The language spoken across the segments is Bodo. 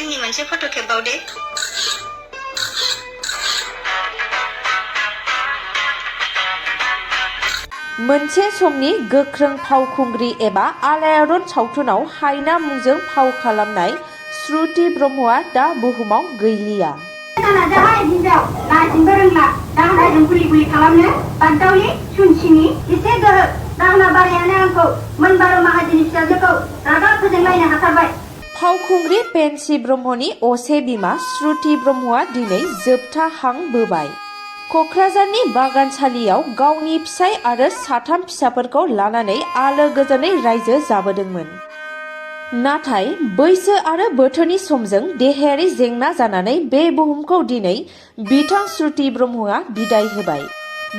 आंनि मोनसे फट' खेबबावदे मोनसे समनि गोख्रों फावखुंग्रि एबा आलायारन सावथुनाव हायना मुंजों फाव खालामनाय श्रुति ब्रह्मआ दा बुहुमाव गैलिया। जाहाय हिनजाव लाजिनोबो रोंला दाहोनाजों गुलि गुलि खालामनो बागदावलि सुनसिनि एसे गोहो दाहोना बारायानो आंखौ मोनबार' माहाजोननि फिसाजोखौ रागा फोजोंलायनो हाथारबाय। फावखुंग्रि पेन्सि ब्रह्मनि असे बिमा श्रुति ब्रह्मआ दिनै जोबथा हां बोबाय। क'क्राझारनि बागानसालियाव गावनि फिसाय आरो 3 फिसाफोरखौ लानानै आलो गोजोनै रायजो जाबोदोंमोन। नाथाय बैसो आरो बोथोरनि समजों देहायारि जेंना जानानै बे बुहुमखौ दिनै बिथां श्रुति ब्रह्मआ बिदाय होबाय।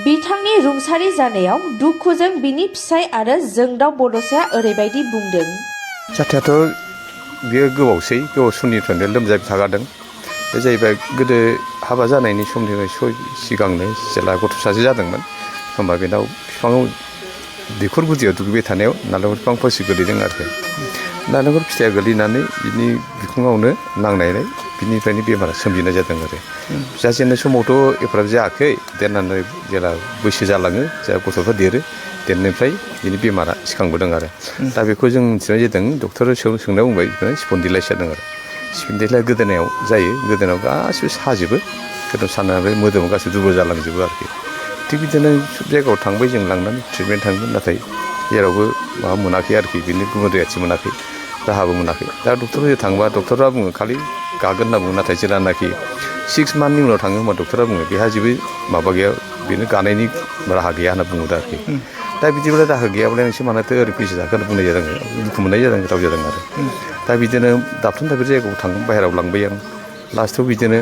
बिथांनि रुंसारि जानायाव दुखुजों बिनि फिसाय आरो जोंदाव बड'साया ओरैबायदि बुंदों। जाथायाथ' बेयो गोबाव समनिफ्रायनो लोमजाबाय थागारदों। बे जाहैबाय गोदो हाबा जानायनि समनिफ्राय सिगांनो जेला गथ' सासे जादोंमोन होमबा बेनाव बिफाङाव दैखर गुदियाव दुगैबाय थानायाव नालेंखर बिफां फांसे गोलैदों आरो नालेंखर फिथाइया गोलैनानै बिनि बिखुङावनो नांनानै बिनिफ्रायनो बेमारा सोमजिनाय जादों आरो जाजेननाय समावथ' एफाग्राब जायाखै देरनानै जेला बैसो जालाङो जा गथ'फ्रा देरनायनिफ्राय बिनि बेमारा सिखांबोदों आरो दा बेखौ जों मिथिनाय जादों डक्टर सोंनायाव बुंबाय बेखौनो स्पन्डिलाइटिस जादों आरो स्पन्डिलाइटिस गोदोनायाव जायो गोदोनायाव गासिबो साजोबो गोदोनायाव सानानै मोदोमाव गासिबो दुरबल जालांजोबो आरोखि थिग बिदिनो सब जायगायाव थांबाय जों लांनानै ट्रिटमेन्ट थांगोन नाथाय जेरावबो माबा मोनाखै आरोखि बिनि गुबुन रैखाथि मोनाखै राहाबो मोनाखै दा डक्टरजों थांबा डक्टरा बुङो खालि गागोन होनना बुङो नाथाय जेलानाखि 6 मान्थनि उनाव थाङो होमबा डक्टरा बुङो बेहा जेबो माबा गैया बेनो गानायनि राहा गैया होनना बुङो आरोखि दा बिदिब्ला राहा गैयाब्ला नोंसोर मानोथो ओरै फैसा जाखो होनना बुंनाय जादों दुखु मोननाय जादों राव जादों आरो दा बिदिनो दाबथाम जायगायाव थांगोन बाहेरायाव लांबाय आं लास्टआव बिदिनो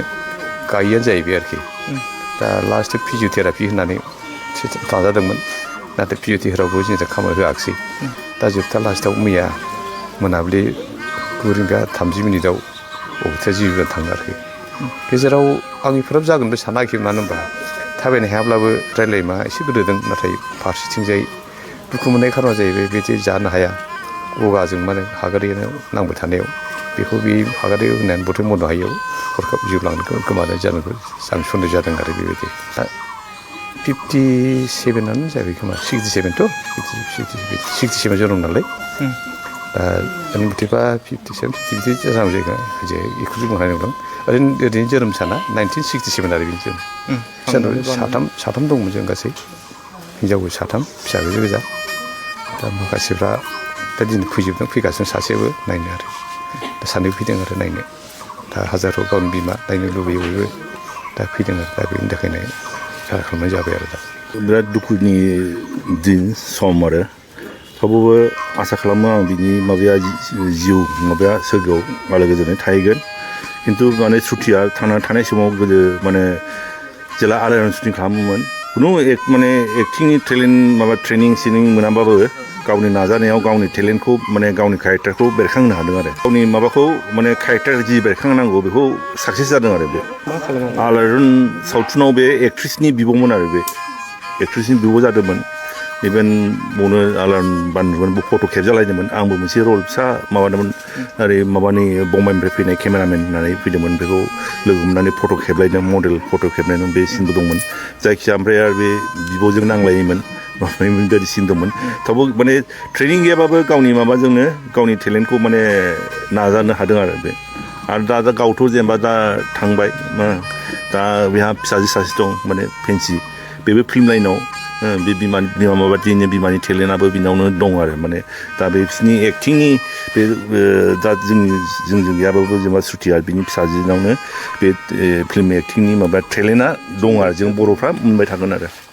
गायैआनो जाहैबाय आरोखि दा लास्टआव फिजिअथेरापि होननानै थांजादोंमोन नाथाय फिजिअथेरापियावबो जोंजों खामानि होआखिसै दा जोबथा लास्टआव मैया मोनाबिलि 9:30 अबथिरा जिबा थाङो आरोखि गेजेराव आं एफाग्राब जागोनबो सानाखैमोन मानो होनबा थाबायनो हायाब्लाबो रायलायमा एसे गोदोदों नाथाय फारसेथिंजाय दुखु मोननाय खारना जाहैबाय बिदि जानो हाया गगाजों माने हागारियाव नांबाय थानायाव बेखौ बे हागारियाव होनानै बथे मदद हायैयाव हरखाब जिउ गोमानाय जानांगौ आं सन्देह जादों आरो बेबायदि दा 57आनो जाबाय खोमा 67थ' 67 जोनोम नालाय दा आंनि मथेबा 57 बिदि जानांगौ जायगा बेखौ जों बुंनो हानाय नंदों ओरैनो जोनोम साना 1967 आरो बिनि जोनोम साथाम दंमोन जों गासै हिनजावबो 3 फिसाजो गोजा दा माखासेफ्रा दा दिनै फैगासिनो सासेबो नायनो आरो दा सानैबो फैदों आरो नायनो दा हाजाराव गावनि बिमा नायनो लुबैयो बयबो दा फैदों आरो दा बेनि थाखायनो राहा खालामनाय जाबाय आरो दा बिराद दुखुनि दिन सम आरो थेवबो आसा खालामो आं बिनि माबाया जिउ माबाया सोरगोआव आलो गोजोनै थाहैगोन खिन्थु माने श्रुतिया थांना थानाय समाव गोदो माने जेला आलायारन शुटिं खालामोमोन खुनु माने एक्टिंनि टेलेन्ट माबा ट्रेनिं मोनाबाबो गावनि नाजानायाव गावनि टेलेन्टखौ माने गावनि केरेक्टारखौ बेरखांहोनो हादों आरो गावनि माबाखौ माने केरेक्टार जि बेरखांनांगौ बेखौ साक्सेस जादों आरो बे आलायारन सावथुनाव बे एक्ट्रिसनि बिब'मोन आरो बे एक्ट्रिसनि बिब' जादोंमोन इभेन बावनो आलायारन बानदोंमोन फट' खेबजालायदोंमोन आंबो मोनसे रल फिसा माबादोंमोन ओरै माबानि बम्बाइनिफ्राय फैनाय केमेरामेन होननानै फैदोंमोन बेखौ लोगो मोननानै फट' खेबलायदों मडेल फट' खेबनाय बे सिनबो दंमोन जायखिजाया ओमफ्राय आरो बे बिब'जों नांलायोमोन बेबायदि सिन दंमोन थेवबो माने ट्रेनिं गैयाबाबो गावनि माबाजोंनो गावनि टेलेन्टखौ माने नाजानो हादों आरो बे आरो दा गावथ' जेनेबा दा थांबाय दा बेहा फिसाजो सासे दं माने पेन्सि बेबो फिल्म लाइनाव बे बिमा माबादिनो बिमानि टेलेन्टआबो बिनावनो दं आरो माने दा बे बिसोरनि एक्टिंनि बे दा जोंजों गैयाबाबो जेनेबा श्रुतिया बिनि फिसाजोनावनो बे फिल्म एक्टिंनि माबा टेलेन्टआ दं आरो जों बर'फ्रा मोनबाय थागोन आरो